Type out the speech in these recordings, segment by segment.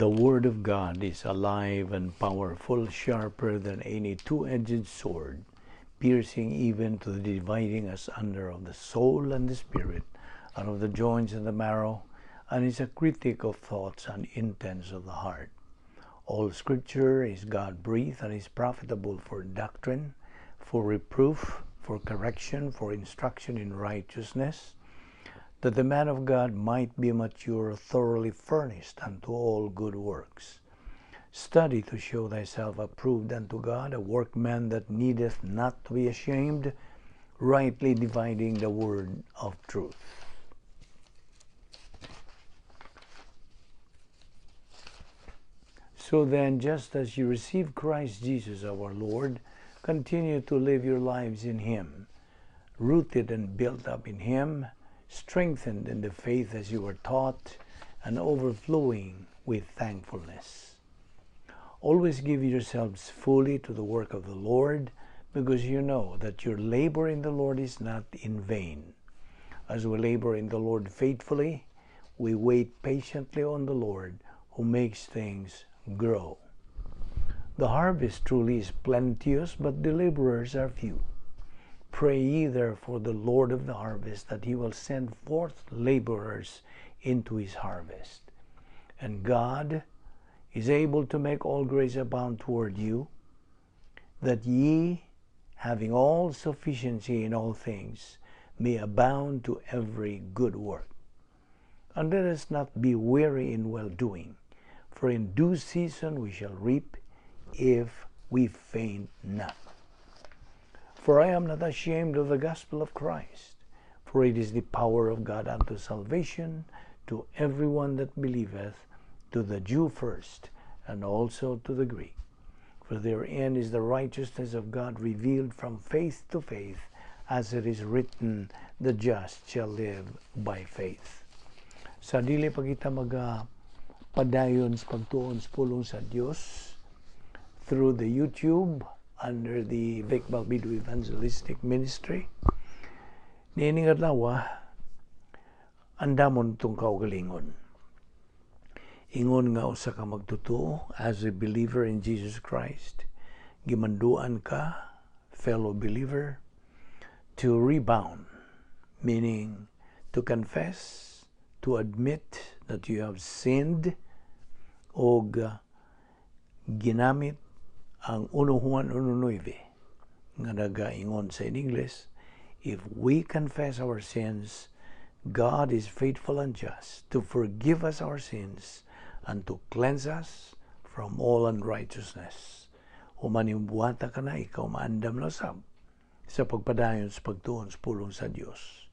The Word of God is alive and powerful, sharper than any two-edged sword, piercing even to the dividing asunder of the soul and the spirit, and of the joints and the marrow, and is a critic of thoughts and intents of the heart. All Scripture is God-breathed and is profitable for doctrine, for reproof, for correction, for instruction in righteousness, that the man of God might be mature, thoroughly furnished unto all good works. Study to show thyself approved unto God, a workman that needeth not to be ashamed, rightly dividing the word of truth. So then, just as you receive Christ Jesus our Lord, continue to live your lives in Him, rooted and built up in Him, strengthened in the faith as you were taught, and overflowing with thankfulness. Always give yourselves fully to the work of the Lord, because you know that your labor in the Lord is not in vain. As we labor in the Lord faithfully, we wait patiently on the Lord, who makes things grow. The harvest truly is plenteous, but the laborers are few. Pray ye therefore the Lord of the harvest that he will send forth laborers into his harvest. And God is able to make all grace abound toward you, that ye, having all sufficiency in all things, may abound to every good work. And let us not be weary in well-doing, for in due season we shall reap if we faint not. For I am not ashamed of the gospel of Christ, for it is the power of God unto salvation to everyone that believeth, to the Jew first, and also to the Greek. For therein is the righteousness of God revealed from faith to faith, as it is written, the just shall live by faith. Sa dili pa kita maga padayon sa pagtuon sa pulong sa Dios through the YouTube under the Vic Balbido Evangelistic Ministry, niining adlaw, andamon itong kaugalingon. Ingon nga usa ka magtotoo, as a believer in Jesus Christ, gimanduan ka, fellow believer, to rebound, meaning to confess, to admit that you have sinned, og ginamit ang 1 Juan 1:9 nga nagaingon sa in English, if we confess our sins, God is faithful and just to forgive us our sins and to cleanse us from all unrighteousness. Human yung buhata ka na, ikaw maandam na sab sa pagpadayon sa pagtuon sa pulong sa Dios.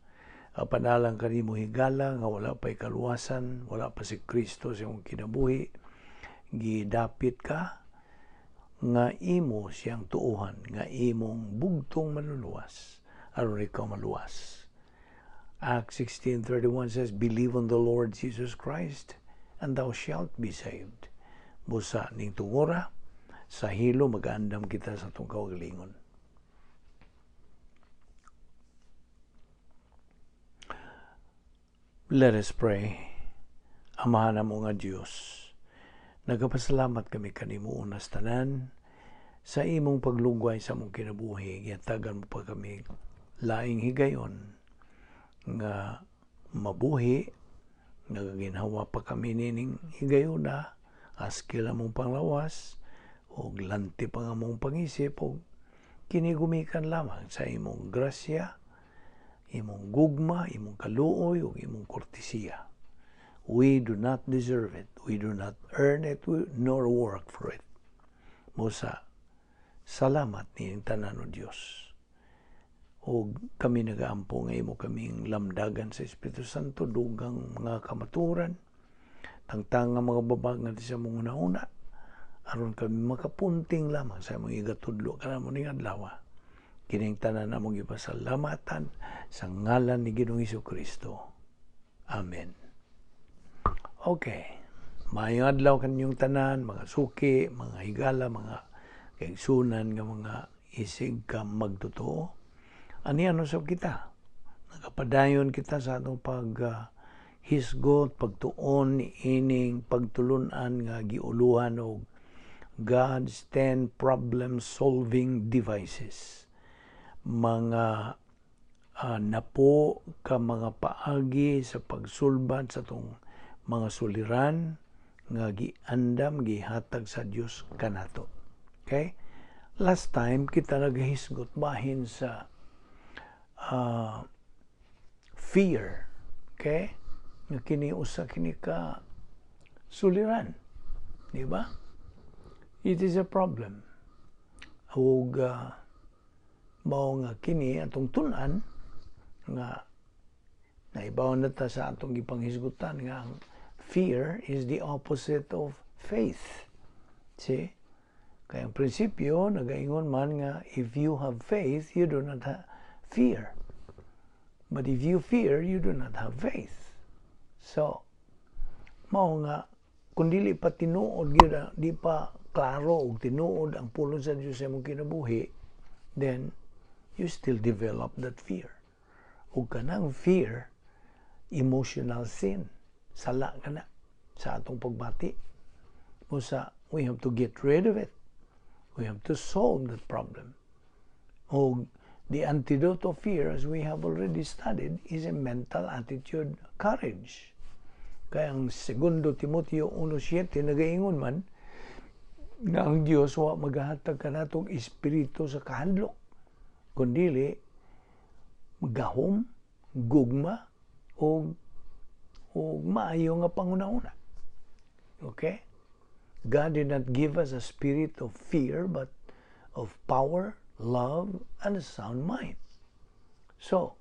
Panalang kanimo higala nga wala pa'y kaluwasan, wala pa si Kristo sa imong kinabuhi, gidapit ka nga imo siyang tuohan, nga imong bugtong manluluwas, aron ikaw maluwas. Acts 16:31 says, believe on the Lord Jesus Christ, and thou shalt be saved. Busa ning tungura, sa hilo mag-aandam kita sa atong kaugalingon. Let us pray. Amahan mo nga Dios, nagapasalamat kami kanimo unas tanan sa imong paglugway sa among kinabuhi. Gihatagan mo pa kami laing higayon nga mabuhi, nagaginhawa pa kami nining higayona, askil among panglawas og lanti pa nga among pangisip, og kini gumikan lamang sa imong grasya, imong gugma, imong kaluoy ug imong kortesiya. We do not deserve it. We do not earn it, nor work for it. Musa, salamat nining tanan o Dios. Og kami nagaampo nga imo kaming lamdagan sa Espiritu Santo, dugang mga kamaturan, tangtang nga mga babag nga sa mong una-una, aron kami makapunting lamang sa imong igatudlo kanamo ning adlaw. Kining tanan among gipasalamatan sa ngalan ni Ginoong Hesukristo. Amen. Okay. Maayong adlaw kaninyong tanan, mga suki, mga higala, mga kaigsunan nga mga isig ka magtotoo. Ani ano sab kita? Nagapadayon kita sa atong pag Hisgot pagtuon niining pagtulunan nga giuluhan og God's 10 problem solving devices. Mga napo ka mga paagi sa pagsulbad sa atong mga suliran nga giandam, gihatag sa Dios kanato. Okay? Last time kita naghisgot bahin sa fear. Okay? Nga kini usa kini ka suliran. Di ba? It is a problem. Ug mao nga kini atong tun-an nga naibaw na ta sa atong gipanghisgutan nga ang fear is the opposite of faith. See? Kaya ang prinsipyo, nagaingon man nga if you have faith, you do not have fear. But if you fear, you do not have faith. So, mao nga kung dili pa tinuod gyud, di pa klaro og tinuod ang pulong sa Dios sa imong kinabuhi, then you still develop that fear. Ug kanang fear, emotional sin. Sala kana sa atong pagbati. Usa, we have to get rid of it. We have to solve that problem. O the antidote of fear, as we have already studied, is a mental attitude, courage. Kaya ang Segundo Timoteo 1:7 nagaingon man nga ang Dios wa maghahatag kanatong espiritu sa kahadlok, kundili gahom, gugma ug maayo nga panghunahuna. Okay? God did not give us a spirit of fear, but of power, love, and a sound mind. So,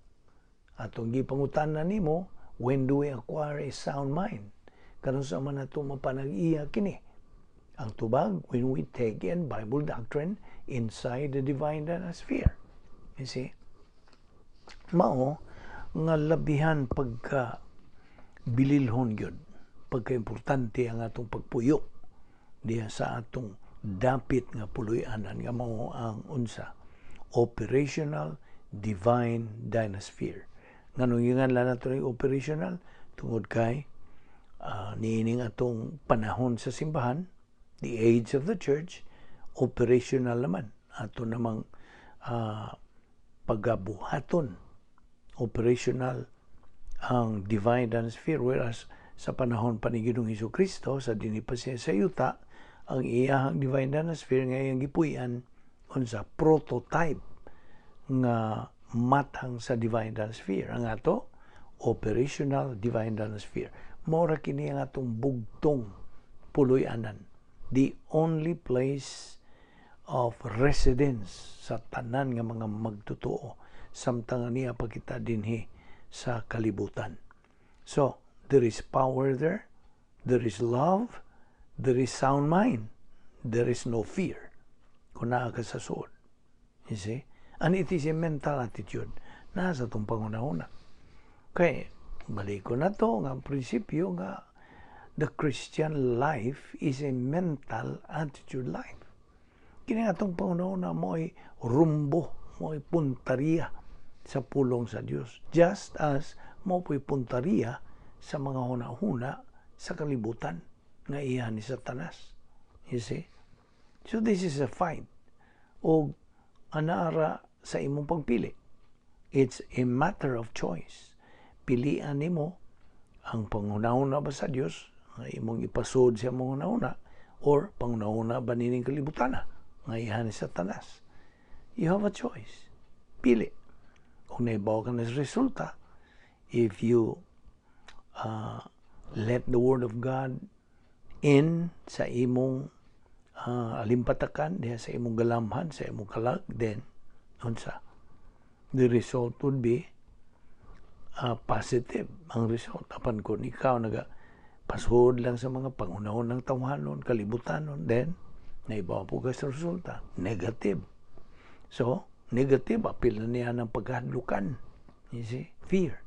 atong gipangutana nimo, when do we acquire a sound mind? Kanus-a man nato mapanag-iya kini? Ang tubag, when we take in Bible doctrine inside the divine sphere. You see? Mao nga labihan pagka bililhon gyud, pagka-importante ang atong pagpuyo diha sa atong dapit nga puloy-anan nga mao ang unsa? Operational divine dynasphere. Nganong ginganlan nato ning operational? Tungod kay niining atong panahon sa simbahan, the age of the church, operational naman ato namang pagabuhaton. Operational ang divine dynasphere, whereas sa panahon pa ni Ginoong Hesus Kristo sa dinhi pa siya sa yuta, ang iyahang divine dynasphere nga iyang gipuy-an, unsa? Prototype nga matang sa divine dynasphere. Ang ato, operational divine dynasphere. Mao ra kini ang atong bugtong puloy-anan, the only place of residence sa tanan nga mga magtotoo samtang niya pa kita dinhi sa kalibutan. So there is power there, there is love, there is sound mind, there is no fear kung naa ka sa suod. You see? And it is a mental attitude na sa atong panghunahuna. Kay, balik ko na to nga prinsipyo nga the Christian life is a mental attitude life. Kini atong panghunahuna mo'y rumbo, mo'y puntariya sa pulong sa Dios. Just as mao po'y puntariya sa mga huna-huna sa kalibutan nga iya ni Satanas. You see? So this is a fight. O anaara sa imong pagpili. It's a matter of choice. Pilian nimo ang panghunahuna ba sa Dios nga imong ipasod sa imong hunahuna or panghunahuna ba nining kalibutan nga iya ni Satanas. You have a choice. Pili. Kung naibaw ka na sa resulta, if you let the Word of God in sa imong alimpatakan, diha sa imong galamhan, sa imong kalag, then unsa? The result would be positive ang result. Apan kung ikaw naga pasod lang sa mga panghunahon ng tawhanon, kalibutanon, then naibaw po ka sa resulta. Negative. So, negative, apil na niya ng pagkahadlukan. You see? Fear.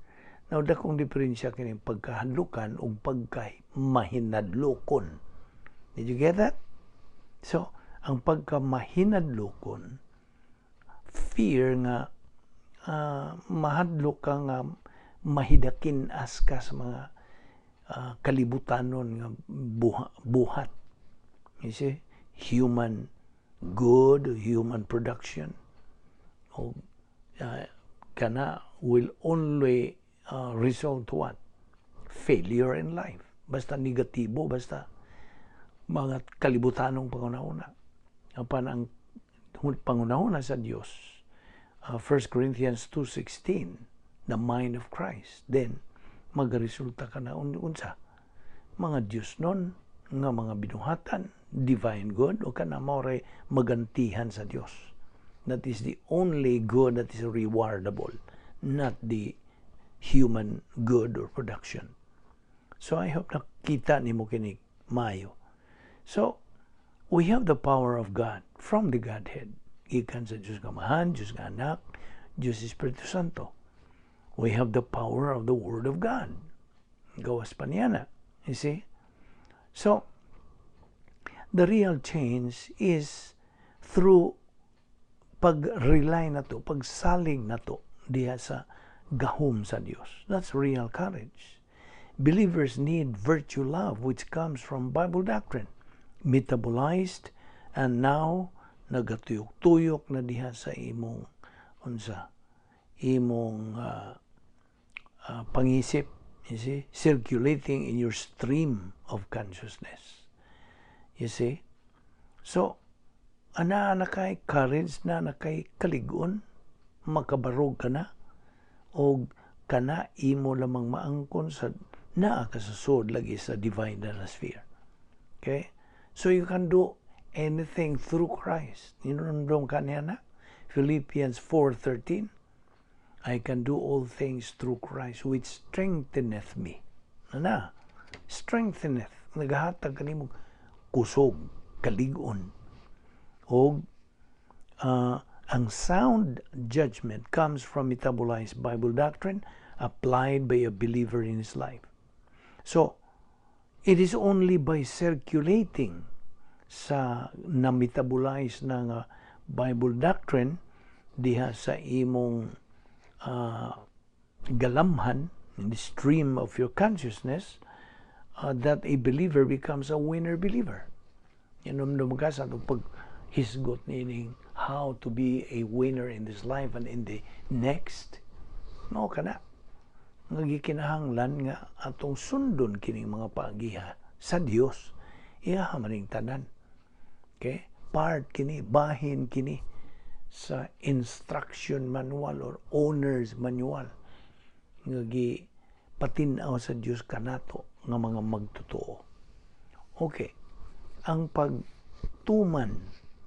Now, dakong diferensya kini pagkahadlukan ug pagka mahinadlokon. Did you get that? So, ang pagka mahinadlokon, fear nga mahadlok ka nga mahidakin as ka sa mga kalibutanon nga buhat. You see? Human good, human production. O kana will only result to what? Failure in life. Basta negatibo, basta mga kalibutanong panghunahuna. Apan ang panghunahuna sa Dios, 1 Corinthians 2:16, the mind of Christ, then magresulta ka na unsa? Mga Diyos nun, nga mga binuhatan, divine good, o kana mao ray magantihan sa Dios. That is the only good that is rewardable, not the human good or production. So I hope nakita nimo kini maayo. So, we have the power of God from the Godhead. Gikan sa Diyos Amahan, Diyos nga Anak, Diyos Espiritu Santo. We have the power of the Word of God. Gawas pa niya na. You see? So, the real change is through pag-rely na to, pagsalig na to diha sa gahom sa Dios. That's real courage. Believers need virtue love, which comes from Bible doctrine, metabolized and now nagatuyok-tuyok na diha sa imong unsa, imong pangisip, you see, circulating in your stream of consciousness. You see? So, ana na kay courage na na kay kaligon, makabarog ka na, o kana imo lamang maangkon sa naa ka sa sud lagi sa divine sphere. Okay? So you can do anything through Christ. Hinumdum ka niya na? Philippians 4:13. I can do all things through Christ which strengtheneth me. Na, strengtheneth. Nagahatag kanimo kusog, kalig-on. Og ang sound judgment comes from metabolized Bible doctrine applied by a believer in his life. So, it is only by circulating sa na-metabolize na nga Bible doctrine diha sa imong galamhan, in the stream of your consciousness, that a believer becomes a winner believer. Hinumdum ka sa atong paghisgot niining how to be a winner in this life and in the next. No kana nga gikinahanglan nga atong sundon kining mga paagiha sa Dios. Iya maning tanan. Okay? Part kini, bahin kini sa instruction manual or owner's manual nga gi patin-aw sa Dios kanato nga mga magtotoo. Okay. Ang pagtuman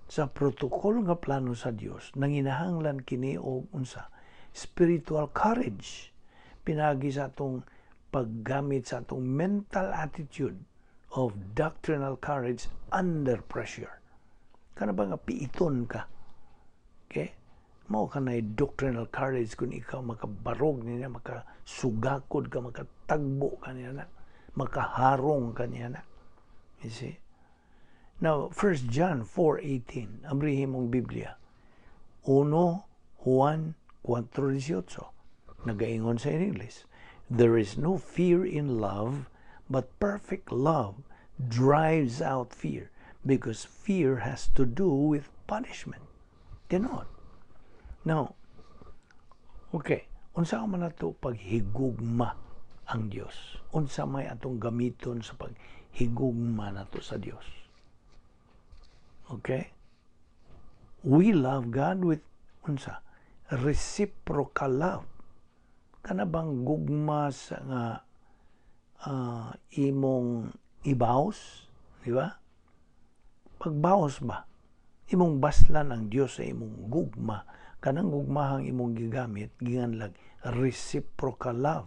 sa protocol nga plano sa Dios, nanginahanglan kini og unsa? Spiritual courage pinagi sa atong paggamit sa atong mental attitude of doctrinal courage under pressure. Kana ba nga piiton ka? Okay? Mao ka na doctrinal courage kung ikaw makabarog niya, makasugakod ka, makatagbo ka niya na, makaharong ka niya na. You see? Now, 1 John 4:18, abrihin mong Biblia. 1 Juan 4:18. Nagaingon sa English, "There is no fear in love, but perfect love drives out fear, because fear has to do with punishment." Tinuod. Now, okay, unsa man nato paghigugma ang Dios? Unsa may atong gamiton sa paghigugma nato sa Dios? Okay? We love God with unsa? Reciprocal love. Kana bang gugma sa nga imong ibaos, di ba? Pagbaos ba? Imong baslan ang Dios sa imong gugma. Kanang gugmahang imong gigamit, ginganlag reciprocal love.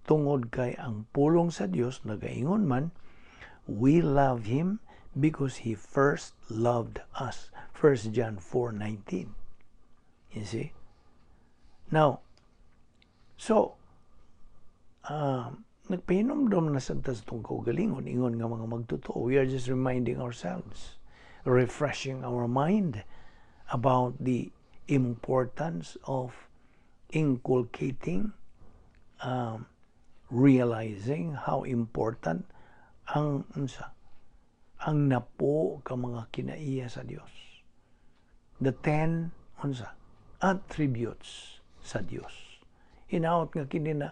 Tungod kay ang pulong sa Dios nagaingon man, "We love Him because He first loved us." 1 John 4:19. You see? Now, so, nagpahinomdom na sa atong kaugalingon, ingon nga mga magtotoo. We are just reminding ourselves, refreshing our mind about the importance of inculcating Realizing how important ang unsa, ang napo ka mga kinaiya sa Dios. The 10 unsa, attributes sa Dios. Hinaot nga kini na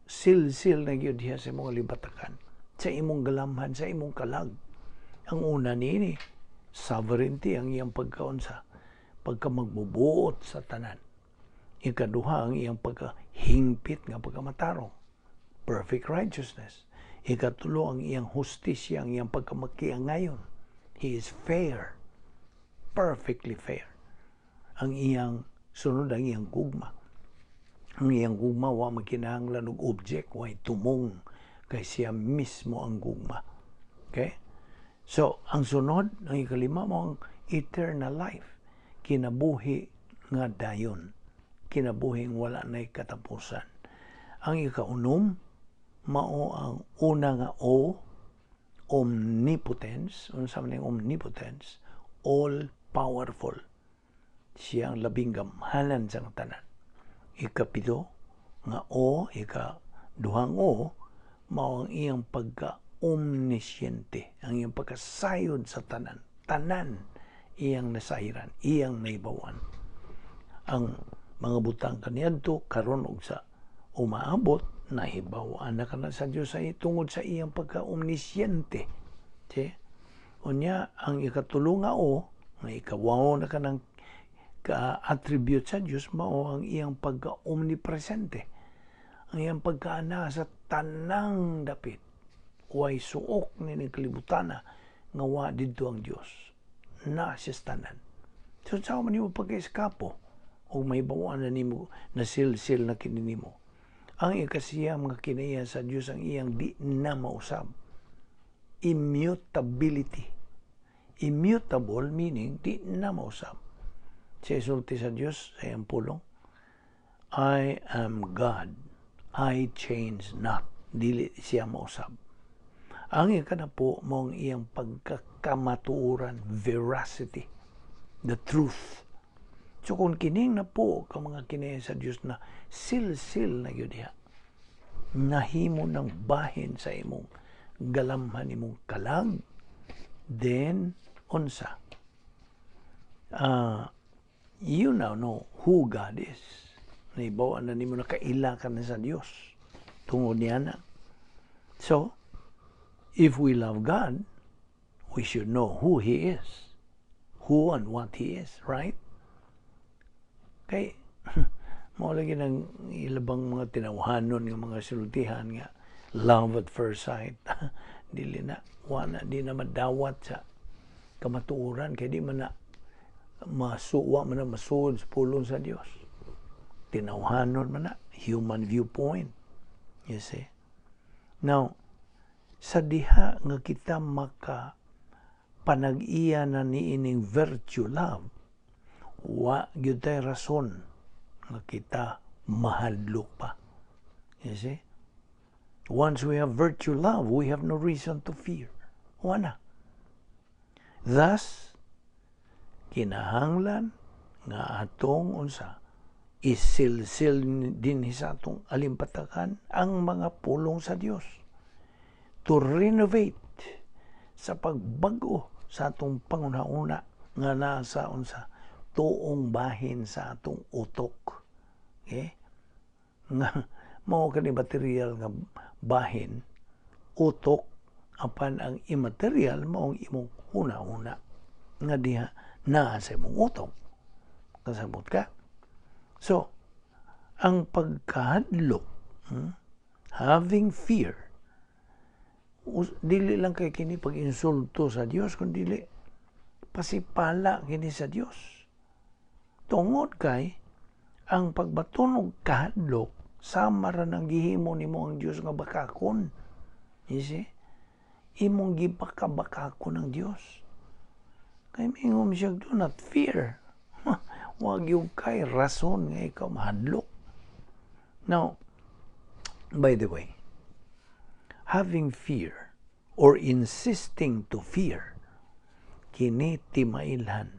silsil na gyud diha sa imong alimpatakan, sa imong galamhan, sa imong kalag. Ang una niini, sovereignty, ang iyang pagkaunsa, pagka magbubuot sa tanan. Ikaduha, ang iyang pagkahingpit nga pagkamatarong, perfect righteousness. Ikatulo, ang iyang hustisya, ang iyang pagkamakiangayon. He is fair, perfectly fair. Ang iyang sunod, ang iyang gugma. Ang iyang gugma wa magkinahanglan og object, way tumong, kay siya mismo ang gugma. Okay? So, ang sunod, ang ikalima mao ang eternal life. Kinabuhi nga dayon. Kinabuhi wala na'y katapusan. Ang ikaunom, mao ang una nga O, omnipotence. Unsa man ang omnipotence? All powerful. Siya ang labing gamhanan sa tanan. Ikapito nga O, ika duhang O, mao ang iyang pagka omnisciente, ang iyang pagkasayod sa tanan. Tanan iyang nasahiran, iyang naibawan. Ang mga butang kaniadto, karon ug sa umaabot, nahibaw-an na kana sa Dios sa tungod sa iyang pagka-omnisciente. See? Unya, ang ikatulo nga O, nga ikawaw na kanang ka-attribute sa Dios, mao ang iyang pagka-omnipresente. Ang iyang pagkaana sa tanang dapit. Way suok ni kalibutana nga wa didto ang Dios. Na siya sa tanan. So, sa man nimo pagka-eskapo o mahibaw-an na nimo na silsil na kini nimo. Ang ikasiyam nga kinaiya sa Dios, ang iyang di na mausab. Immutability. Immutable meaning di na mausab. Sa isulti sa Dios sa iyang pulong, "I am God, I change not." Dili siya mausab. Ang ikanapo mao ang iyang pagkakamatuoran, veracity, the truth. So kung kining napo ka mga kinaiya sa Dios na silsil na gyud diha, nahimo ng bahin sa imong galamhan, imong kalag, then unsa? You now know who God is. Nahibaw-an na nimo, nakaila ka na sa Dios tungod niya na. So, if we love God, we should know who He is. Who and what He is, right? Kay, mao lagi ng ilabang mga tinawhanon nga mga sultihan nga love at first sight. Dili na, wala, di na madawat sa kamatuoran kay di man na masuwa man na masuod sa pulong sa Dios. Tinawhanon man na, human viewpoint. You see? Now, sa diha nga kita maka panag-iya na niining virtue love, wa gyud tay rason nga kita mahadlok pa. You see? Once we have virtue love, we have no reason to fear. Wala. Thus, kinahanglan nga atong unsa, isilsil din sa atong alimpatakan ang mga pulong sa Dios to renovate, sa pagbago sa atong panghuna-huna nga nasa unsa, tuong bahin sa atong utok. Okay? Nga mao kani material nga bahin, utok, apan ang immaterial mao ang imong huna-huna nga diha naa sa imong utok. Kasabot ka? So, ang pagkahadlok, having fear, dili lang kay kini pag-insulto sa Dios, kundi dili pasipala kini sa Dios. Tungod kay ang pagbaton og kahadlok, sama ra nang gihimo nimo ang Dios nga bakakon. You see? Imong gibaka-bakakon ang Dios. Kay mingon siya, "Do not fear." Wa gyud kay rason nga ikaw mahadlok. Now, by the way, having fear or insisting to fear, kini timailhan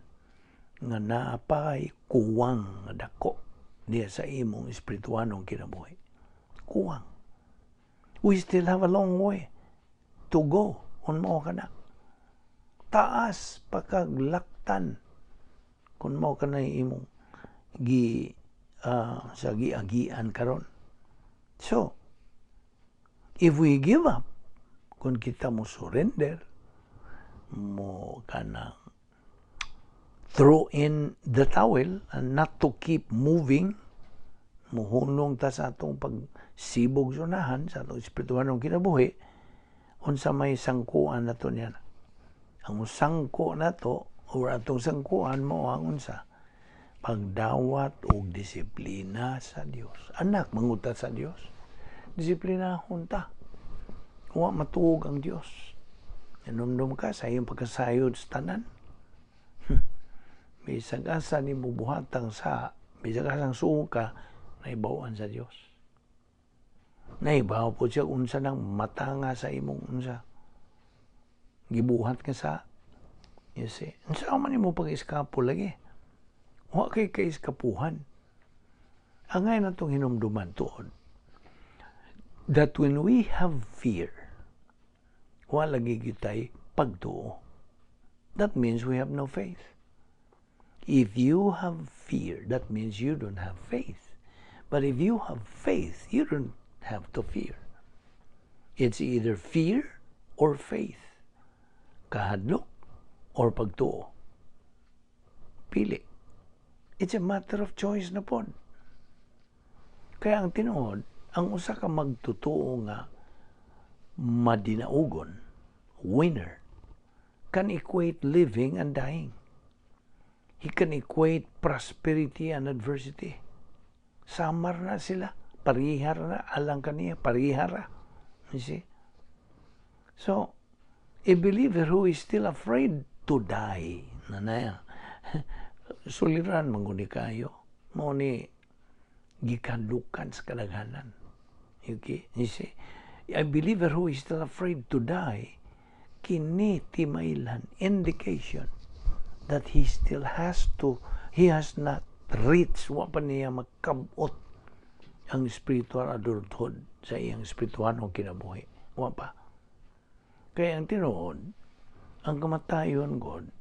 nga naapay kuwang nga dako diya sa imong espirituanong kinabuhi. Kuwang. We still have a long way to go kung mao kana. Taas pa kag laktan kung mao ka na imong gi sa giagian karon. So, if we give up, kung kita mo surrender, mo kanang throw in the towel and not to keep moving, muhunong ta sa atong pagsibog sunahan sa atong espirituhanong kinabuhi, unsa may sangkuan nato niya? Ang sangko nato or atong sangkuan mo ang unsa? Pagdawat og disiplina sa Dios. Anak man gud ta sa Dios, disiplinahon ta. Wa matuog ang Dios. Nanumdum ka sa iyong pagkasayod sa tanan. Bisag asa nimo buhatang sa bisag asang suo ka, naibawan sa Dios. Naibaw po siya unsa nang matanga sa imong unsa gibuhat ka sa. You see, unsa man nimo pag-eskapo lagi? Wa kay kaiskapuhan. Angay natong hinumduman tuod that when we have fear, wala lagi kitay pagtuo. That means we have no faith. If you have fear, that means you don't have faith. But if you have faith, you don't have to fear. It's either fear or faith. Kahadlok or pagtuo. Pili. It's a matter of choice na pod. Kaya ang tinuod, ang usa ka magtutuo nga madinaugon, winner, can equate living and dying. He can equate prosperity and adversity. Samar na sila. Parihar na. Alang kaniya. Parihara. You see? So, a believer who is still afraid to die, nanaya, suliran man guni kayo. Mao ni gikadukan sa kadaghanan. Okay? You see? A believer who is still afraid to die, kini timailan indication that he still has to, he has not reached, wa pa niya makabot ang spiritual adulthood sa iyang espirituhanong kinabuhi. Wa pa. Kaya ang tinuod, ang kamatayon God,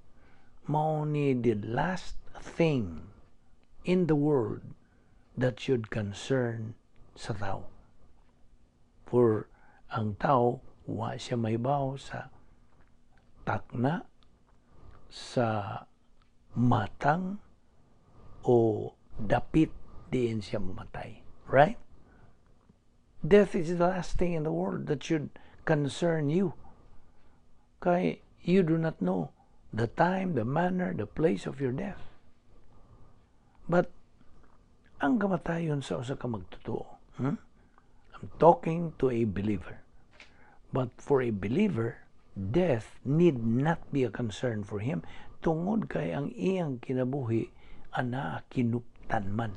mao ni the last thing in the world that should concern sa tao. For ang tao, wa siya mahibaw sa takna, sa matang, o dapit diin siya mamatay. Right? Death is the last thing in the world that should concern you. Kay you do not know the time, the manner, the place of your death. But ang kamatayon sa usa ka magtotoo. I'm talking to a believer. But for a believer, death need not be a concern for him tungod kay ang iyang kinabuhi ana kinuptan man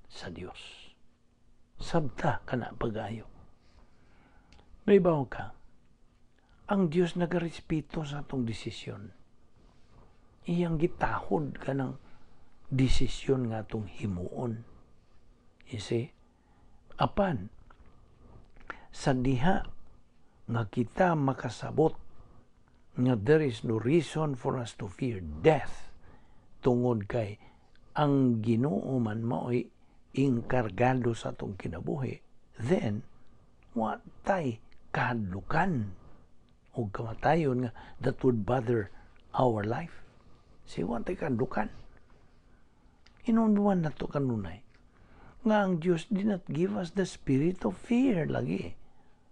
sa Dios. Sabta kana pagayo. Nahibaw ka, ang Dios nagarespeto sa atong desisyon. Iyang gitahod kanang desisyon nga atong himuon. You see? Apan, sa diha nga kita makasabot nga there is no reason for us to fear death tungod kay ang Ginoo man mao'y inkargado sa atong kinabuhi, then wa tay kahadlukan og kamatayon nga that would bother our life. Si wa tay kahadlukan. Hinumduman nato kanunay nga ang Dios did not give us the spirit of fear lagi,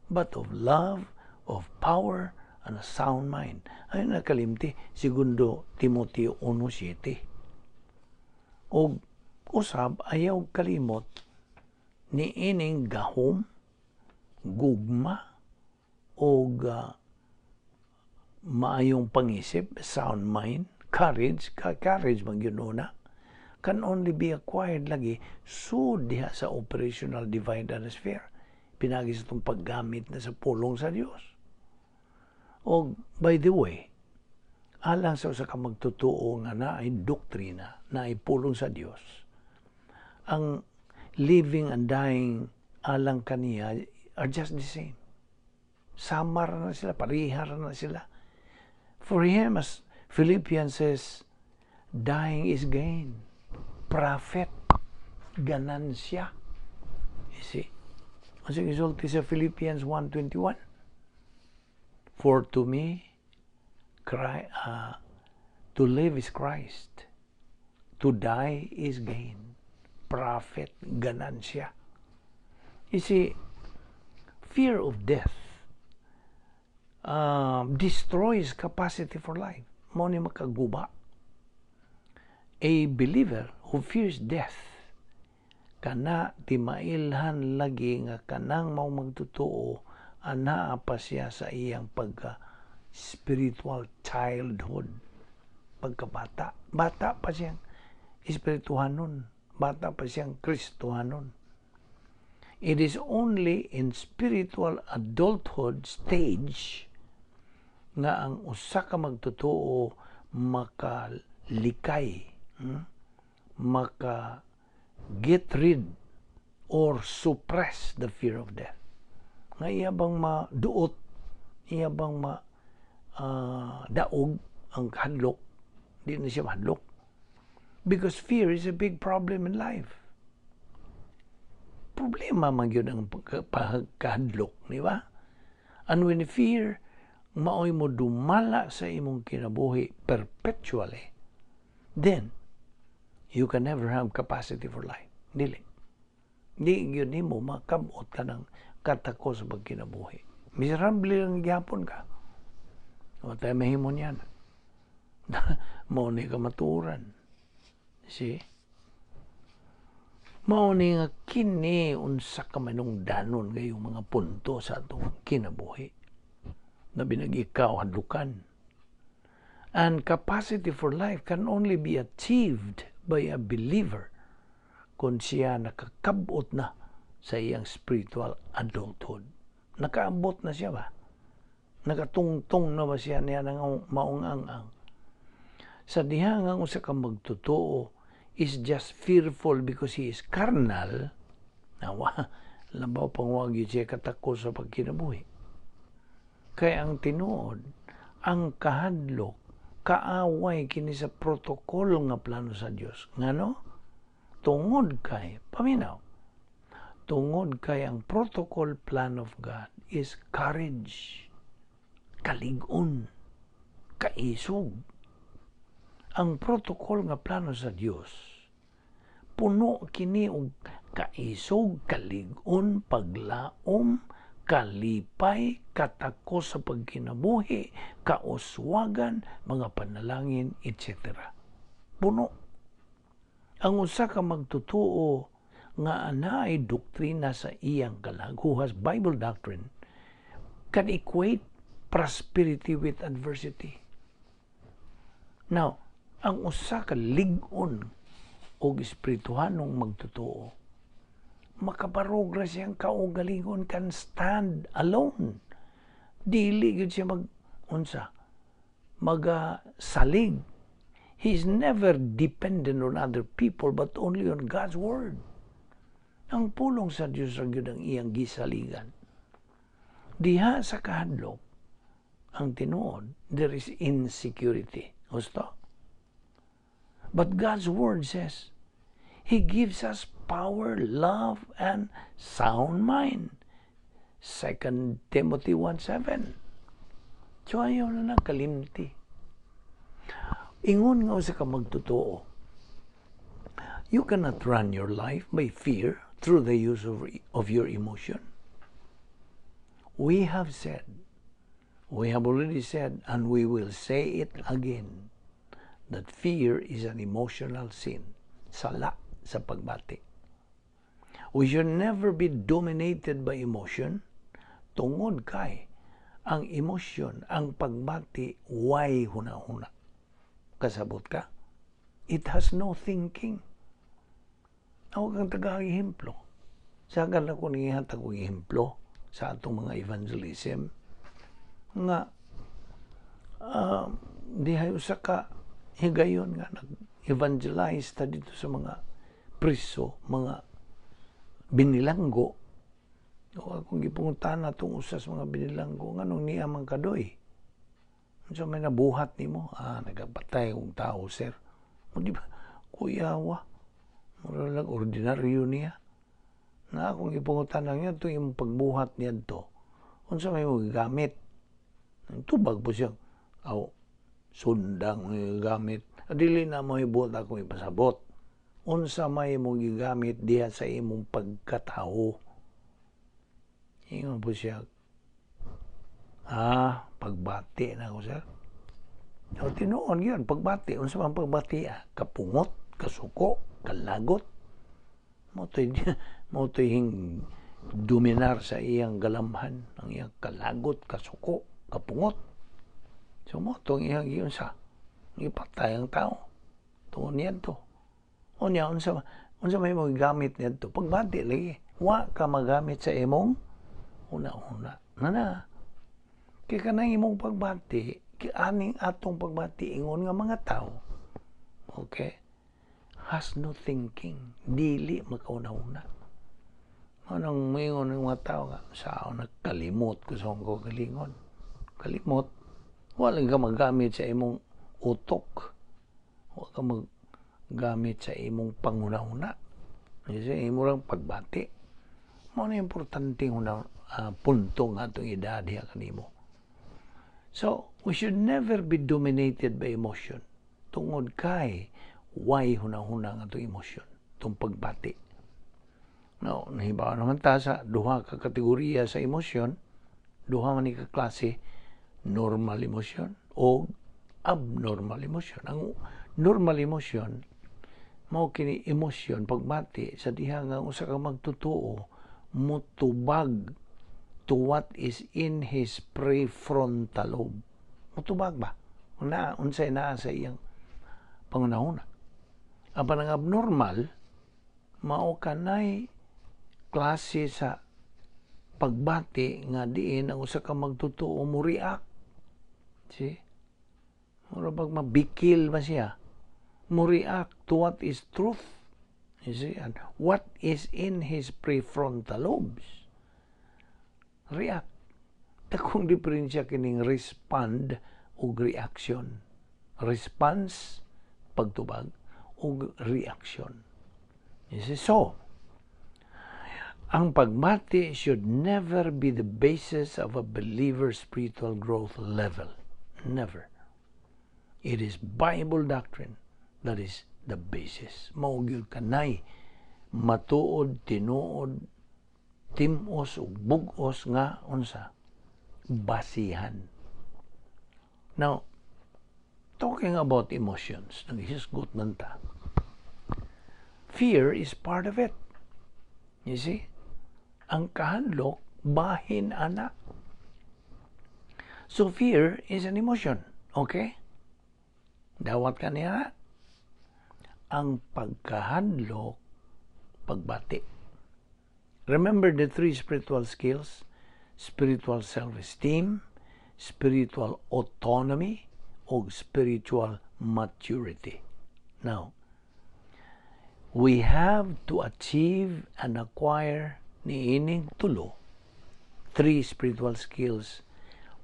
but of love, of power, and a sound mind. Ay nakalimti, Segundo Timoteo 1:7. Og usab ayaw kalimot ni ining gahom, gugma, og maayong pangisip, sound mind, courage, courage man gyud una, can only be acquired lagi sud diha sa operational divine atmosphere. Pinagi sa itong paggamit na sa pulong sa Dios. O by the way, alang sa usa ka magtotoo nga naay doktrina, naay pulong sa Dios, ang living and dying alang kaniya are just the same. Sama ra na sila, pareha ra na sila. For him, as Philippians says, dying is gain. Profit. Ganansya. You see? Ang gisulti sa Philippians 1:21? "For to me, to live is Christ. To die is gain." Profit, ganansya. You see, fear of death destroys capacity for life. Mao ni makaguba. A believer who fears death, kana timailhan lagi nga kanang mao magtotoo, anaa pa siya sa iyang pagka spiritual childhood, pagkabata. Bata pa siyang espirituhanon, bata pa siyang Kristohanon. It is only in spiritual adulthood stage nga ang usa ka magtotoo makalikay, maka get rid or suppress the fear of death. Nga iya bang maduot, iya bang ma daog ang kahadlok, di na siya mahadlok. Because fear is a big problem in life. Problema man gyud ang pagkahadlok, di ba? And when fear maoy mo dumala sa imong kinabuhi perpetually, then you can never have capacity for life. Dili. Di gyud nimo makabot ka ng katako sa pagkinabuhi. Miserable lang gyapon ka. O tayo mahimo niyan. Mao ni kamatuoran. See? Mao ni nga kini unsa ka manungdanon ngayong mga punto sa atong kinabuhi. Na binag ikaw hadlukan. And capacity for life can only be achieved by a believer kung siya nakakabot na sa iyang spiritual adulthood. Nakaabot na siya ba? Nakatungtong na ba siya niya ng maong ang-ang? Sa diha nga usa ka magtotoo is just fearful because he is carnal, nawa, labaw pang wag siya katako sa pagkinabuhi. Kaya ang tinuod, ang kahadlok, kaaway kini sa protocol nga plano sa Dios. Ngano? Tungod kay, paminaw, tungod kay ang protocol plan of God is courage, kalig-on, kaisog. Ang protocol nga plano sa Dios, puno kini og kaisog, kalig-on, paglaom, kalipay, katako sa pagkinabuhi, kauswagan, mga panalangin, etc. Puno. Ang usa ka magtotoo nga anaay doktrina sa iyang kalag, who has Bible doctrine, can equate prosperity with adversity. Now, ang usa ka lig-on og espirituhanong magtotoo, makabarog ra siyang kaugalingon, can stand alone. Dili gyud siya mag unsa magasalig. He is never dependent on other people but only on God's word. Ang pulong sa Dios ra gyud ang iyang gisaligan. Diha sa kahadlok, ang tinuod, there is insecurity. Gusto? But God's word says, He gives us power, love, and sound mind. 2 Timothy 1:7. So ayaw na nang kalimti. Ingon nga usa ka magtotoo, you cannot run your life by fear through the use of your emotion. We have said, we have already said, and we will say it again, that fear is an emotional sin. Sala sa pagbati. We should never be dominated by emotion tungod kay ang emosyon, ang pagbati, way huna-huna. Kasabot ka? It has no thinking. Ako kang taga-ehemplo. Sa ko nihatag og ehemplo sa atong mga evangelism nga dihay usa ka higayon nga nag-evangelize ta dito sa mga priso, mga binilanggo. O akong gipangutana tong usa sa mga binilanggo, "Nganong niya man kadoy? Unsa may nabuhat nimo?" "Ah, nagapatay kong tao, sir." O di ba? Kuyawa. Mura lang ordinaryo niya. Na akong gipangutana niya, "Itong imong pagbuhat niya to, unsa may mo gigamit?" Tubag po siya, "Aw, sundang mo gigamit." Dili na mo hibuot akong ipasabot. "Unsa may mo gigamit diha sa imong pagkatao?" Ingon po siya, "Ah, pagbati na ako, sir." O tinuon yun, pagbati. Unsa man pagbati ah? Kapungot, kasuko, kalagot. Mo to'y hing dominar sa iyang galamhan, ang iyang kalagot, kasuko, kapungot. So mo itong iyang giunsa. Gipatay ang tao. Tungod niya to. O niya, unsa may mo gamit niya to? Pagbati lagi. Wa ka magamit sa imong una-una. Na na. Kaya kanang imong pagbati, kay aning atong pagbati ingon nga mga tao, okay, has no thinking. Dili makauna-una. Anong moingon ng mga tao nga, sa nagkalimot ko sa akong kaugalingon. Kalimot, wala ka magamit sa imong utok. Wala ka magamit sa imong panguna-una. Kasi imo lang pagbati. Mao na importante una punto nga atong edad diha kanimo. So, we should never be dominated by emotion. Tungod kay, why huna-huna nga atong emosyon, itong pagbati. No, nahibaw naman ta sa duha ka kategorya sa emosyon, duha man ni ka klase, normal emotion o abnormal emotion. Ang normal emotion, mao kini emosyon pagbati sa diha nga usa ka magtotoo mutubag to what is in his prefrontal lobe. Mutubag ba? Na unsay naa sa iyang pangunahuna. Apan ang abnormal, mao kanay klase sa pagbati nga diin ang usa ka magtotoo mo react. See? Mura bag mabikil ba siya? Mo react to what is truth. You see? And what is in his prefrontal lobes. React. Dakong diferensya kining respond ug reaction. Response, pagtubag, ug reaction. You see? So, ang pagbati should never be the basis of a believer's spiritual growth level. Never. It is Bible doctrine that is the basis. Mao gyud kanay matuod, tinuod, tim-os ug bug-os nga unsa basihan. Now, talking about emotions, naghisgot man ta. Fear is part of it. You see? Ang kahadlok, bahin ana. So fear is an emotion. Okay? Dawat ka niya. Ang pagkahadlok, pagbati. Remember the three spiritual skills: spiritual self-esteem, spiritual autonomy, o spiritual maturity. Now, we have to achieve and acquire niining tulo, three spiritual skills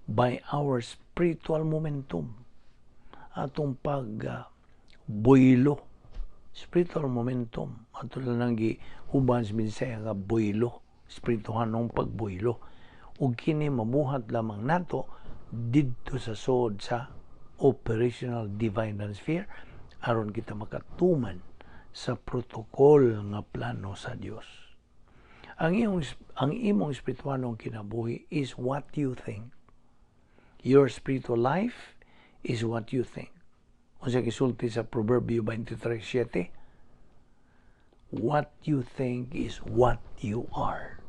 by our spiritual momentum. Atong pag boylo, spiritual momentum. Ato lang nang gihuban sa Bisaya nga boylo, espirituhanong pagboylo. Ug kini mabuhat lamang nato didto sa sod sa operational divine sphere aron kita makatuman sa protocol nga plano sa Dios. Ang imong espirituhanong kinabuhi is what you think. Your spiritual life is what you think. Unsa gisulti sa Proverbio 23:7? What you think is what you are.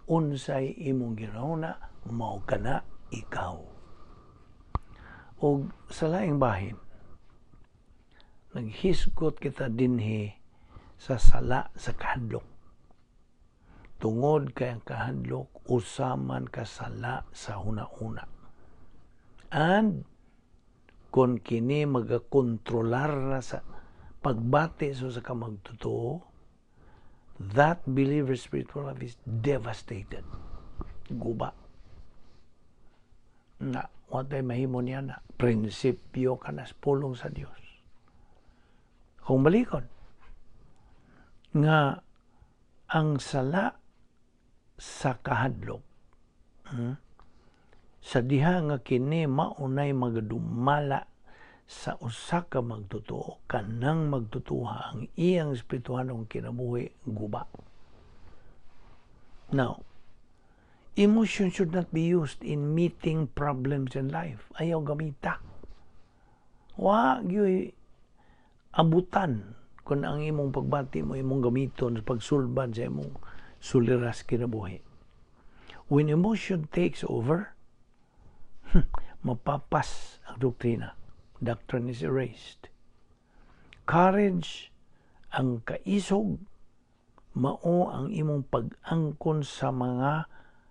Unsay imong ginahuna, mao kana ikaw. Og sa laing bahin, naghisgot kita dinhi sa sala sa kahadlok. Tungod kay ang kahadlok usaman ka sala sa huna-huna. And kung kini magakontrolar na sa pagbati so sa kamagtotoo, that believer's spiritual life is devastated. Guba. Na, wa tay mahimo niya na. Prinsipyo kanas pulong sa Dios. Kung balikon, nga ang sala sa kahadlok, sa diha nga kini maunay magadumala sa usa ka magtotoo, kanang magtutuha ang iyang espirituhanong kinabuhi guba. Now, emotion should not be used in meeting problems in life. Ayaw gamita. Wa gyud abutan kung ang imong pagbati mo imong gamiton sa pagsulbad sa imong suliras kinabuhi. When emotion takes over, mapapas ang doktrina. Doctrine is erased. Courage, ang kaisog, mao ang imong pag-angkon sa mga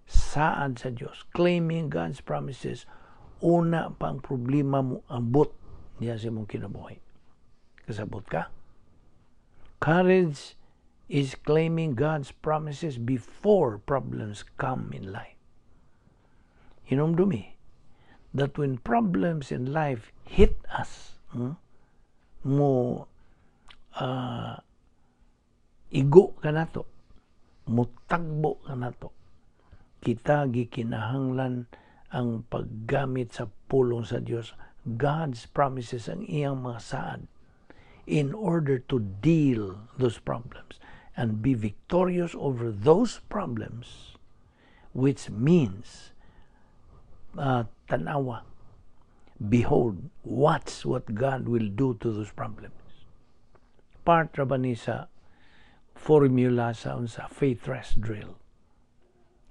saad sa Dios. Claiming God's promises, una pa ang problema mo abot niya sa imong kinabuhi. Kasabot ka? Courage is claiming God's promises before problems come in life. Hinumdumi that when problems in life hit us, mo igo ka nato, mutagbo ka nato, kita gikinahanglan ang paggamit sa pulong sa Dios, God's promises, ang iyang mga saad, in order to deal those problems and be victorious over those problems, which means tanawa, behold, watch what God will do to those problems. Part ra ba ni sa formula sa unsa, faith rest drill.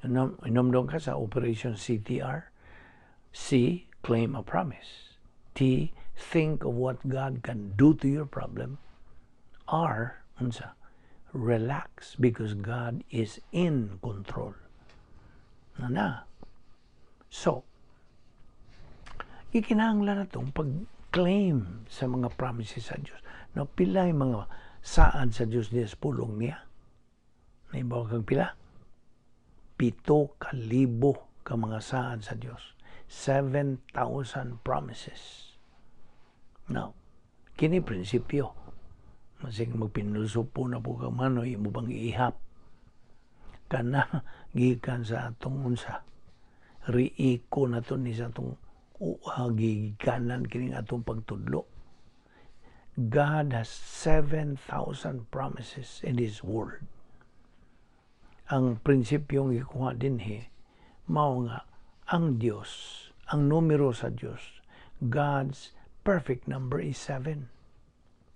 Inomdom ka sa Operation CTR? C, claim a promise. T, think of what God can do to your problem. R, unsa? Relax because God is in control. Na na. So, ikinahanglan na itong pag-claim sa mga promises sa Diyos. No, pila yung mga saad sa Diyos niya sa pulong niya? Naibaw kang pila? 7,000 ka mga saad sa Diyos. 7,000 promises. Now, kini prinsipyo. Masig magpinulsupo na po ka mano, imo bang iihap? Kana gikan sa atong unsa? Riiko na to ni sa atong gigikanan kining atong pagtudlo. God has 7,000 promises in His Word. Ang prinsipyong gikuha dinhi, mao nga ang Dios, ang numero sa Dios, God's perfect number is 7.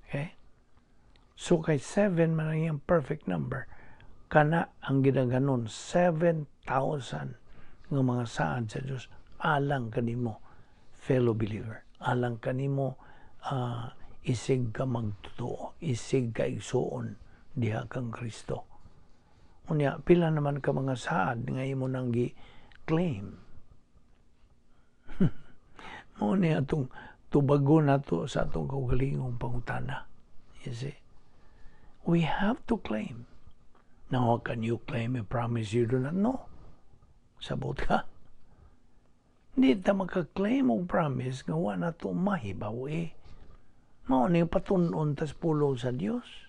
Okay? So kay 7 man ang iyang perfect number, kana ang gidaghanon, 7,000 nga mga saad sa Dios alang kanimo, fellow believer, alang kanimo, isig ka magtotoo, isig ka igsuon diha kang Kristo. Unya, pila naman ka mga saad nga imo nang gi-claim? Mao ni atong tubagon nato sa atong kaugalingong pangutana. You see? We have to claim. Now, how can you claim a promise you do not know? Sabot ka? Hindi ta maka-claim og promise nga wa na to mahibaw eh. Mao ni patun-on tas pulong sa Dios.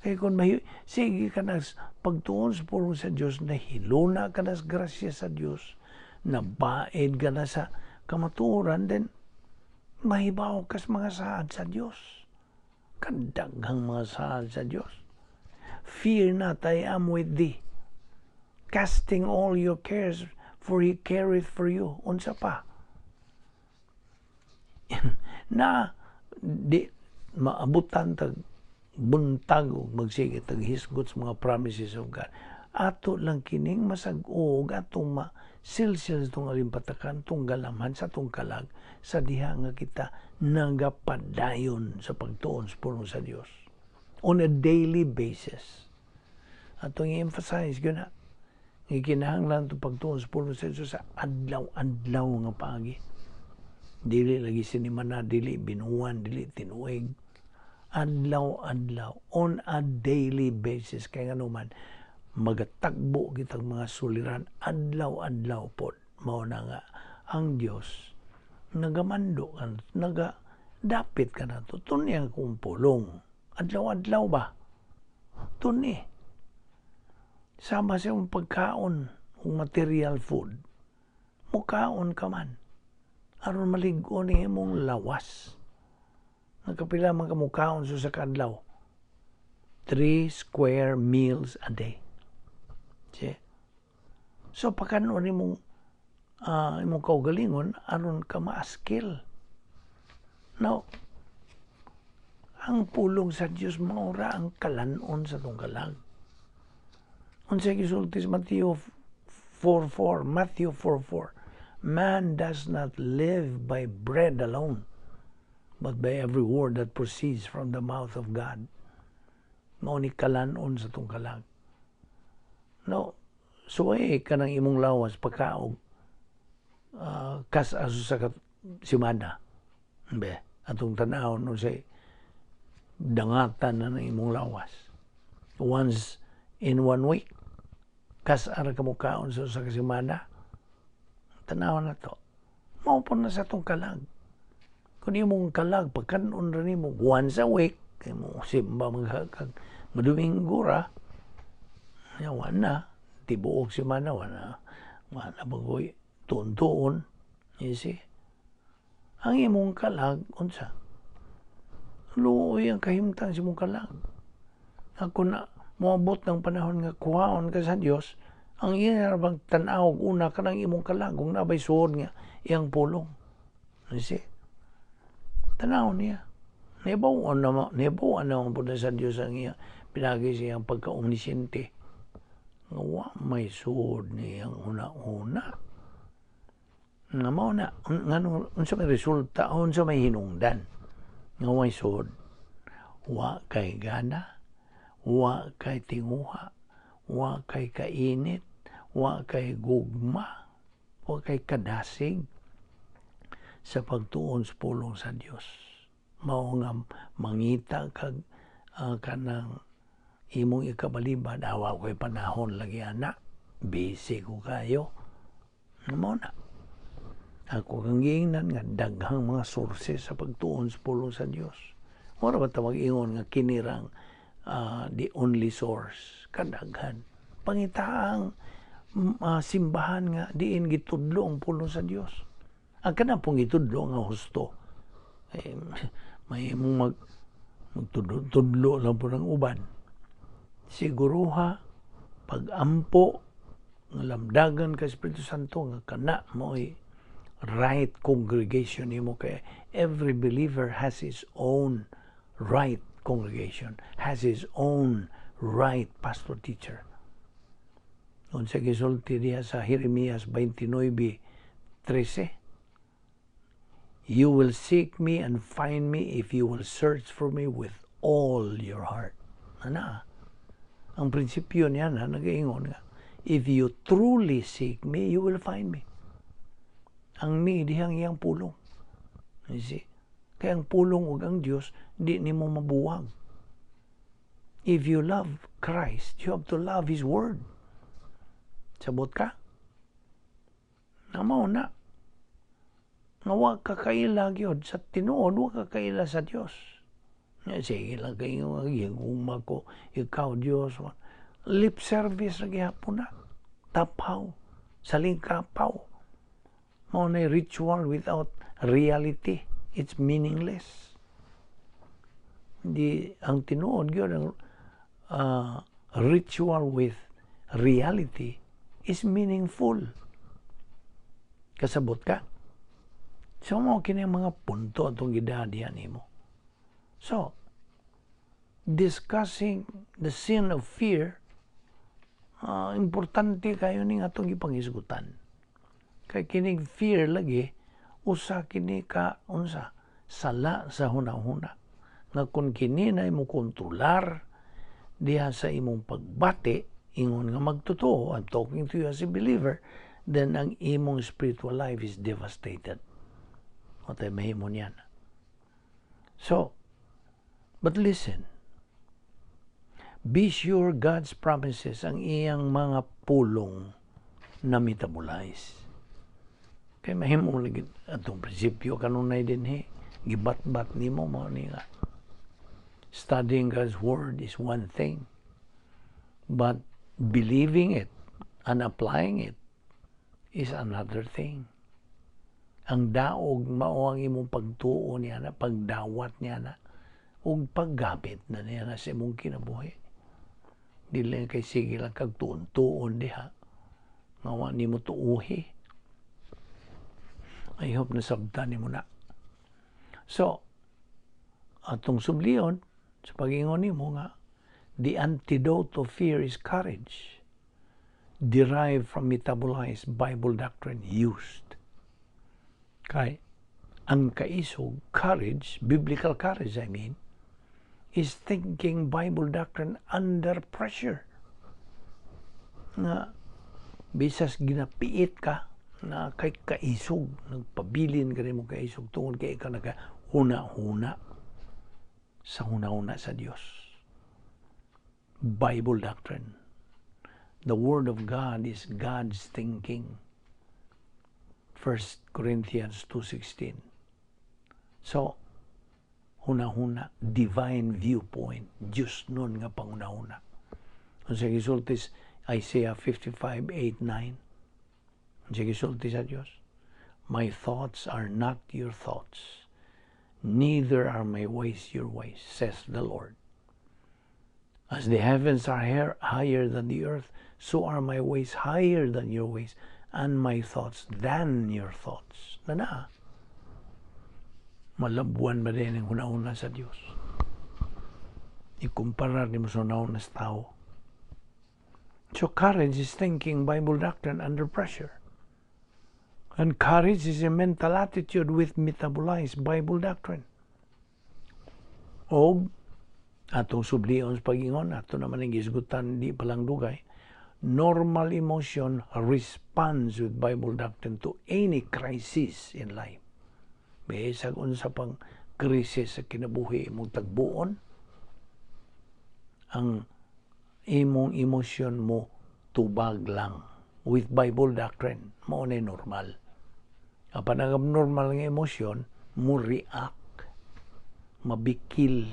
Kay kung sige ka na pagtuon sa pulong sa Dios, nahiluna ka na sa grasya sa Dios, nabaid ka na sa kamatuoran, then mahibaw kas mga saad sa Dios. Kadaghang mga saad sa Dios. "Fear not, I am with thee. Casting all your cares, for He careth for you." Unsa pa? Na di maabutan tag buntag og magsige tag hisgot sa mga promises of God. Ato lang kining masag-og atong ma silsil sa itong alimpatakan, tong galamhan sa atong kalag sa diha nga kita nagapadayon sa pagtuon sa pulong sa Dios on a daily basis. Atong i-emphasize gyud na gikinahanglan itong pagtuon sa pulong sa Dios sa adlaw-adlaw nga paagi. Dili lagi sinimana, dili binuwan, dili tinuig. Adlaw-adlaw, on a daily basis. Kaya nga naman, Magatagbo kitag mga suliran adlaw-adlaw pod. Mao na nga ang Dios nagamando kan, naga dapit ka na to. Tuni ang akong pulong. Adlaw-adlaw ba? Tuni. Sama sa imong pagkaon ug material food. Mukaon ka man aron malig-on ni imong lawas. Nagkapila man ka mukaon sa kadlaw? 3 square meals a day. See? So pakanon imong kaugalingon aron ka maaskil. Now, ang pulong sa Dios maura ang kalanon sa atong kalag. Unsay gisulti sa Matthew 4:4? Matthew 4:4. "Man does not live by bread alone, but by every word that proceeds from the mouth of God." Mao ni kalanon sa atong kalag. No, suway ka ng imong lawas pagkaog kas aso sa simana. Be, atong tan-awon unsay dangatan na ng imong lawas. Once in one week, kas ara ka mukaon sa usa ka semana. Tanawan na to. Mao po na sa atong kalag. Kung imong kalag, pagkanon ra nimo once a week, kay mo simba magkag Domingo ra, ya, wala. Tibuok semana, wala. Wala bagoy tuon-tuon. You see? Ang imong kalag, unsa? Luoy ang kahimtang sa imong kalag. Ako na, moabot ng panahon nga kuhaon ka sa Dios, ang iya bang tan-aw una kanang imong kalag kung nabay suod nga iyang pulong. You see? Tanaw niya. Nibaw-an naman po na sa Dios ang iya pinagi sa iyang pagka-omnisciente. Nga wa may suod niyang una-una. Nga mao na, ngano, unsa may resulta, unsa may hinungdan nga way suod? Wa kay gana, wa kay tinguha, wa kay kainit, wa kay gugma, wa kay kadasig sa pagtuon sa pulong sa Dios. Mao nga mangita kag kanang imong ikabalibad, awa ko'y panahon lagi ana, busy ko kayo. Mao na. Ako kang giingnan nga daghang mga sources sa pagtuon sa pulong sa Dios. Wala ba ta mag-ingon nga kinirang the only source? Kadaghan. Pangitaang simbahan nga diin gitudlo ang pulong sa Dios. Ang kanang pong gitudlo nga husto. Eh, may imong magtudlo lang po ng uban. Siguruha, pag-ampo, nga lamdagan ka Espiritu Santo nga kana mo'y right congregation nimo, kay every believer has his own right congregation, has his own right pastor teacher. Unsa gisulti diha sa Jeremias 29:13? "You will seek me and find me if you will search for me with all your heart." Ana, ang prinsipyo niya na nagaingon nga, if you truly seek me, you will find me. Ang me dihang iyang pulong. You see? Kaya ang pulong ug ang Dios di nimo mabuwag. If you love Christ, you have to love His Word. Sabot ka? Na mao na. Nga wa ka kaila gyud sa tinuod, wa ka kaila sa Dios. Nga sige lang kayo gihigugma ko ikaw, Dios. Lip service ra gihapon na. Tapaw, saling kapaw. Mao na ritual without reality. It's meaningless. Di ang tinuod gyud, ang ritual with reality is meaningful. Kasabot ka? So mo kini ang mga punto atong gidadihan nimo. So, discussing the sin of fear, importante kayo ning atong gipanghisgutan. Kay kining fear lagi, usa kini ka unsa sala sa hunahuna. Nga kung kini na imo kontrolar diha sa imong pagbati, ingon nga magtotoo, I'm talking to you as a believer, then ang imong spiritual life is devastated. O tayo mahimo niyan. So, but listen, Be sure God's promises, ang iyang mga pulong na metabolize. Kay mahimo lagi atong prinsipyo kanunay dinhi, gibatbat nimo mao ni nga. Studying God's word is one thing, but believing it and applying it is another thing. Ang daog mao ang imong pagtuo niya na, pagdawat niya na, ug paggamit na niya na sa imong kinabuhi. Dili kay sige lang kag tuon-tuon diha nga wa nimo tuuhi. I hope nasabtan nimo na. So, atong sublion sa pag-ingon nimo nga the antidote of fear is courage derived from metabolized Bible doctrine used. Kay ang kaisog, courage, biblical courage I mean, is thinking Bible doctrine under pressure. Nga bisas ginapiit ka na kay kaisog, nagpabilin ka nimo kaisog tungod kay ikaw naka huna-huna sa huna-huna sa Dios. Bible doctrine. The Word of God is God's thinking. 1 Corinthians 2:16. So, huna-huna, divine viewpoint, Diyos nun nga panghuna-huna. Unsa gisulti Isaiah 55:8, 9? Unsa gisulti sa Dios? "My thoughts are not your thoughts, neither are my ways your ways, says the Lord. As the heavens are higher than the earth, so are my ways higher than your ways, and my thoughts than your thoughts." Na na, malabwan ba din ang huna-huna sa Dios? Ikumpara nimo sa huna-huna sa tao. So courage is thinking Bible doctrine under pressure. And courage is a mental attitude with metabolized Bible doctrine. O atong sublion sa pag-ingon, ato naman ang gisgutan di pa lang dugay, normal emotion responds with Bible doctrine to any crisis in life. Bisag unsa pang krisis sa kinabuhi imong tagbuon, ang imong emosyon mo tubag lang with Bible doctrine, mao na normal. Apan ang abnormal nga emosyon, mo react, mabikil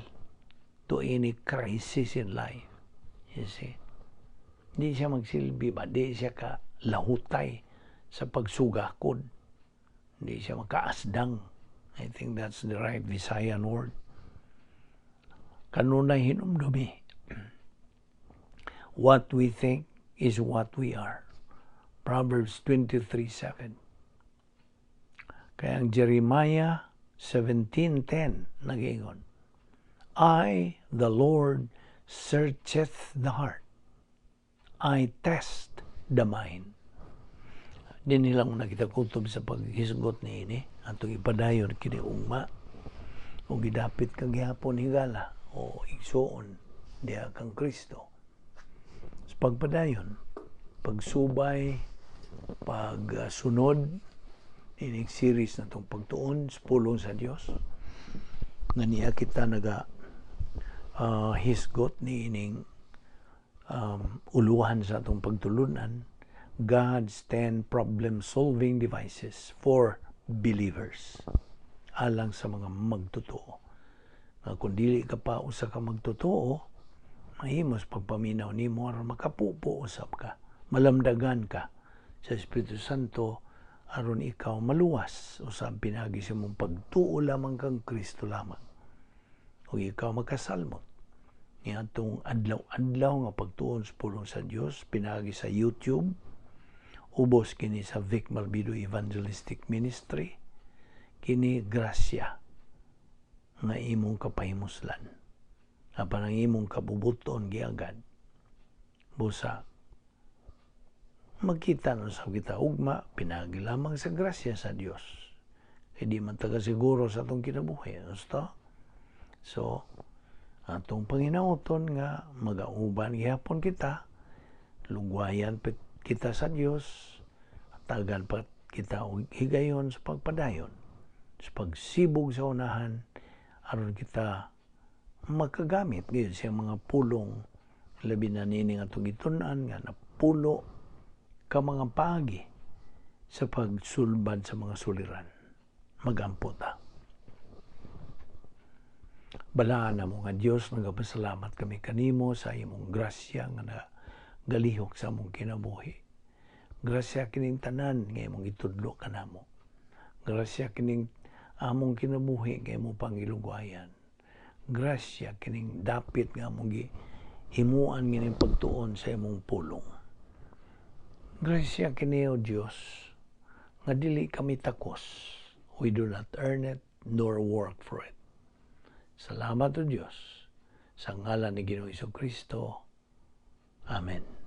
to any crisis in life. You see? Di siya magsilbi ba? Di siya ka lahutay sa pagsugakod. Di siya makaasdang. I think that's the right Visayan word. Kanunay hinumdumi. What we think is what we are. Proverbs 23:7. Kaya ang Jeremiah 17:10 nag-ingon, "I, the Lord, searcheth the heart. I test the mind." Dinhi lang na kita kutob sa paghisgot ni ini. Atong ipadayon kini ugma. O gidapit kag gihapon higala o igsuon diha kang Kristo. Sa pagpadayon, pagsubay, pagsunod, ining series na itong pagtuon sa pulong sa Dios nga niya kita naga hisgot ni ining uluhan sa atong pagtulunan, God's 10 problem-solving devices for believers, alang sa mga magtotoo. Nga kung dili ka pa usa ka magtotoo, mahimos pagpaminaw nimo aron makapupo usab ka, malamdagan ka sa Espiritu Santo aron ikaw maluwas usab pinagi sa imong pagtuo lamang kang Kristo lamang. Ug ikaw makasalmot ni atong adlaw-adlaw nga pagtuon sa pulong sa Dios pinagi sa YouTube, ubos kini sa Vic Malbido Evangelistic Ministry. Kini grasya nga imong kapahimuslan apan ang imong kabubuton giagad. Busa magkita na sa kita ugma pinagi lamang sa grasya sa Dios, kay di man taga siguro sa atong kinabuhi gusto. So atong panginauton nga magauban gihapon kita, lugwayan kita sa Dios, tagan pa kita og higayon sa pagpadayon sa pagsibog sa unahan aron kita makagamit gyud sa mga pulong. Labi na nini nga atong gitun-an nga napulo ka mga paagi sa pagsulbad sa mga suliran. Magampo ta. Balaan namo nga Dios, nagapasalamat kami kanimo sa imong grasya nga nagalihok sa among kinabuhi. Grasya kining tanan nga imong gitudlo kanamo. Grasya kining among kinabuhi nga imong pangilugwayan. Grasya kining dapit nga among gihimuan kining pagtuon sa imong pulong. Grasya kini, O Dios, nga dili kami takos. We do not earn it nor work for it. Salamat, O Dios, sa ngalan ni Ginoong Kristo. Amen.